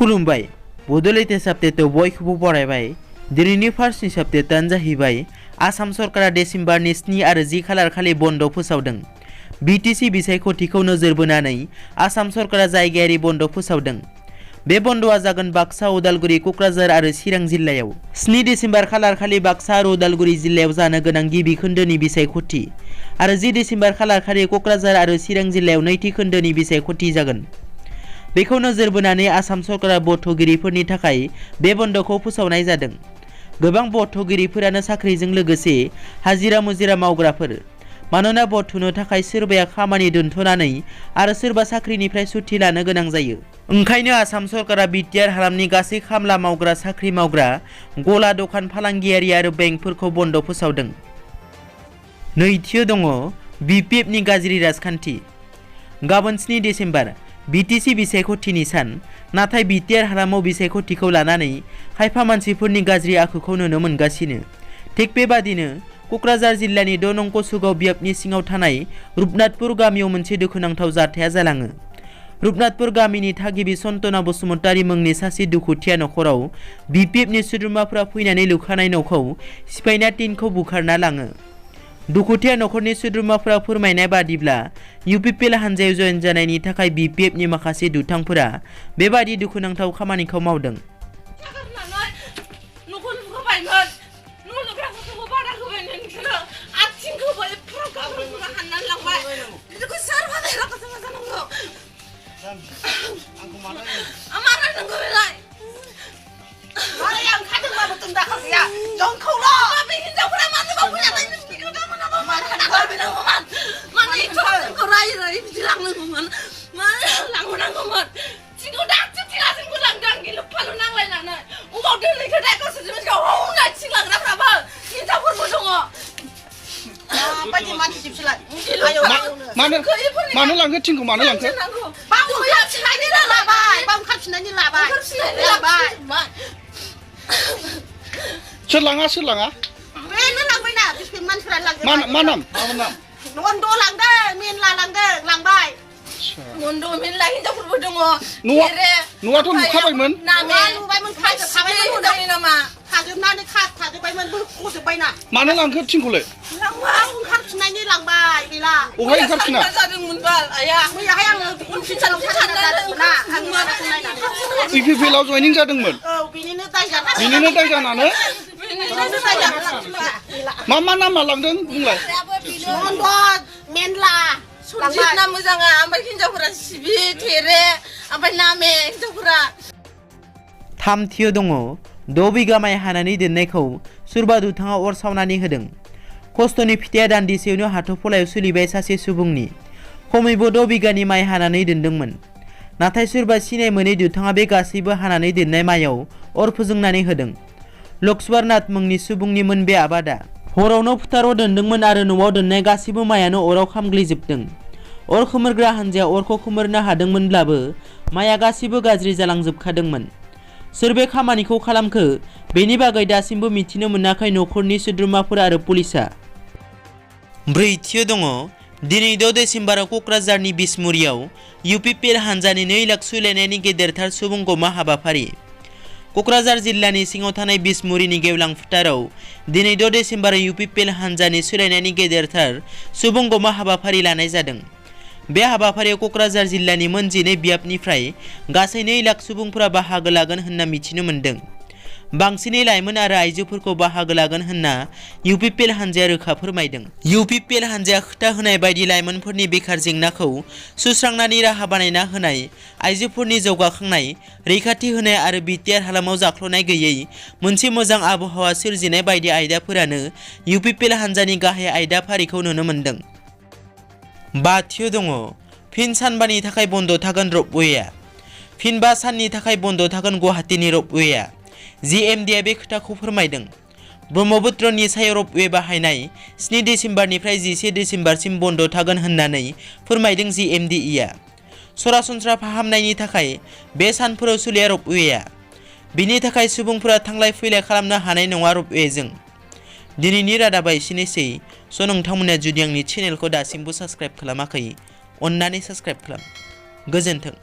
खुलुमबाय बड'लेण्ड आपडेटआव बयखौबो बरायबाय। दिनैनि फार्स्ट निउस आपडेटआनो जाहैबाय आसाम सरकारा डिसेम्बरनि 7 आरो 10 खालार खालि बन्द फोसावदों। बिटिसि बिसायख'थिखौ नोजोर बोनानै आसाम सरकारा जायगायारि बन्द फोसावदों। बे बन्दआ जागोन बाक्सा, उदालगुरि, क'क्राझार आरो चिरां जिल्लायाव। 7 डिसेम्बर खालार खालि बाक्सा आरो उदालगुरि जिल्लायाव जानो गोनां गिबि खोन्दोनि बिसायख'थि आरो 10 डिसेम्बर खालार खालि क'क्राझार आरो चिरां जिल्लायाव नैथि खोन्दोनि बिसायख'थि जागोन। बेखौ नोजोर बोनानै आसाम सरकारा बथ'गिरिफोरनि थाखाय बे बन्द'खौ फोसावनाय जादों। गोबां बथ'गिरिफोरानो साख्रिजों लोगोसे हाजिरा मुजिरा मावग्राफोर। मानोना बथ'नो थाखाय सोरबाया खामानि दोनथ'नानै आरो सोरबा साख्रिनिफ्राय सुथि लानो गोनां जायो। ओंखायनो आसाम सरकारा बिटिआर हालामनि गासै खामला मावग्रा, साख्रि मावग्रा, गला दखान, फालांगियारि आरो बेंकफोरखौ बन्द फोसावदों। नैथियाव दङ बिपिएफनि गाज्रि राजखान्थि। गाबोन 7 डिसेम्बर बिटिसि बिसायख'थिनि सान। नाथाय बिटिआर हालामाव बिसायख'थिखौ लानानै खायफा मानसिफोरनि गाज्रि आखुखौ नुनो मोनगासिनो। थिग बेबादिनो क'क्राझार जिल्लानि 6 नं कसुगाव बियाबनि सिङाव थानाय रुपनाथपुर गामियाव मोनसे दुखुनांथाव जाथाया जालाङो। रुपनाथपुर गामिनि थागिबि सन्तना बसुमतारी मुंनि सासे दुखुथिया नखराव बिपिएफनि सोद्रोमाफोरा फैनानै लुखानाय न'खौ सिफायना टिनखौ बुखारना लाङो। दुखुथिया नखरनि सोद्रोमाफोरा फोरमायनाय बादिब्ला इउपिपिएल हानजायाव जयेन जानायनि थाखाय बिपिएफनि माखासे दुथांफोरा बेबादि दुखुनांथाव खामानिखौ मावदों। मानो लांखो टिनखौ मानो लांखो? सोर लाङा सोर लाङा? मा नाम? नन्द लांदों, मेनला लांदों, लांबाय। नन्द मेनला हिनजावफोरबो दङ। न'आथ' लुखाबायमोन। लुबायमोन, खाजोबखाबायमोन नामा? खाजोबनानै खाजोबबायमोन, बख'जोबबायना। मानो लांखो टिनखौलाय? ओंखारफिननायनि लांबाय, गैला। अहाय ओंखारफिना? मैयाहाय आङो हस्पिटालाव इउपिपिएलआव जयनिं जादोंमोन। औ, बेनिनो दाय जानानै। मा नामा लांदों बुंलाय? नन्द, मेनला। सनजित मोजाङा, ओमफ्राय हिनजावफोरा सिबि, थेरे, ओमफ्राय नामे हिनजावफोरा। थामथियाव दङ 6 बिगा माइ हानानै दोननायखौ सोरबा दुथाङा अर सावनानै होदों। खस्थ'नि फिथाइया दान्दिसेयावनो हाथ'फलायाव सोलिबाय सासे सुबुंनि। खमैबो 6 बिगानि माइ हानानै दोनदोंमोन। नाथाय सोरबा सिनाय मोनै दुथाङा बे गासैबो हानानै दोननाय माइयाव अर फोजोंनानै होदों। लक्ष्मण नाथ मुंनि सुबुंनिमोन बे आबादा। हरावनो फोथाराव दोनदोंमोन आरो न'आव दोननाय गासैबो माइयानो अराव खामग्लिजोबदों। अर खोमोरग्रा हानजाया अरखौ खोमोरनो हादोंमोनब्लाबो माइया गासैबो गाज्रि जालांजोबखादोंमोन। सोर बे खामानिखौ खालामखो बेनि बागै दासिमबो मिथिनो मोनाखै नखरनि सोद्रोमाफोर आरो पुलिसा। ब्रैथियाव दङ दिनै 6 डिसेम्बराव क'क्राझारनि बिसमुरियाव इउपिपिएल हानजानि 2 लाख सुलायनायनि गेदेरथार सुबुंगमा हाबाफारि। क'क्राझार जिल्लानि सिङाव थानाय बिसमुरिनि गेवलां फोथाराव दिनै 6 डिसेम्बराव इउपिपिएल हानजानि सोलायनायनि गेदेरथार सुबुंगमा हाबाफारि लानाय जादों। बे हाबाफारियाव क'क्राझार जिल्लानि मोन 12 बियाबनिफ्राय गासै 2 लाख सुबुंफोरा बाहागो लागोन होनना मिथिनो मोन्दों। बांसिनै लाइमोन आरो आइजोफोरखौ बाहागो लागोन होनना इउपिपिएल हानजाया रोखा फोरमायदों। इउपिपिएल हानजाया खोथा होनाय बायदि लाइमोनफोरनि बेकार जेंनाखौ सुस्रांनायनि राहा बानायना होनाय, आइजोफोरनि जौगाखांनाय, रैखाथि होनाय आरो बिटिआर हालामाव जाख्ल'नाय गैयै मोनसे मोजां आबहावा सोरजिनाय बायदि आयदाफोरानो इउपिपिएल हानजानि गाहाय आयदाफारिखौ नुनो मोन्दों। 5थियाव दङ फिन सानबानि थाखाय बन्द थागोन रपवेआ। फिन 5 साननि थाखाय बन्द थागोन गुवाहाटीनि रपवेआ। जिएमडिआ बे खोथाखौ फोरमायदों। ब्रह्मपुत्रनि सायाव रपवे बाहायनाय 7 डिसेम्बरनिफ्राय 11 डिसेम्बरसिम बन्द थागोन होननानै फोरमायदों जिएमडिआ। सरासनस्रा फाहामनायनि थाखाय बे सानफोराव सोलिया रपवेआ। बिनि थाखाय सुबुंफोरा थांलाय फैलाय खालामनो हानाय नङा रपवेजों। दिनैनि रादाबा एसेनोसै। नोंथांमोना जुदि आंनि चेनेलखौ दासिमबो साबस्क्राइब खालामाखै अन्नानै साबस्क्राइब खालाम। गोजोन्थों।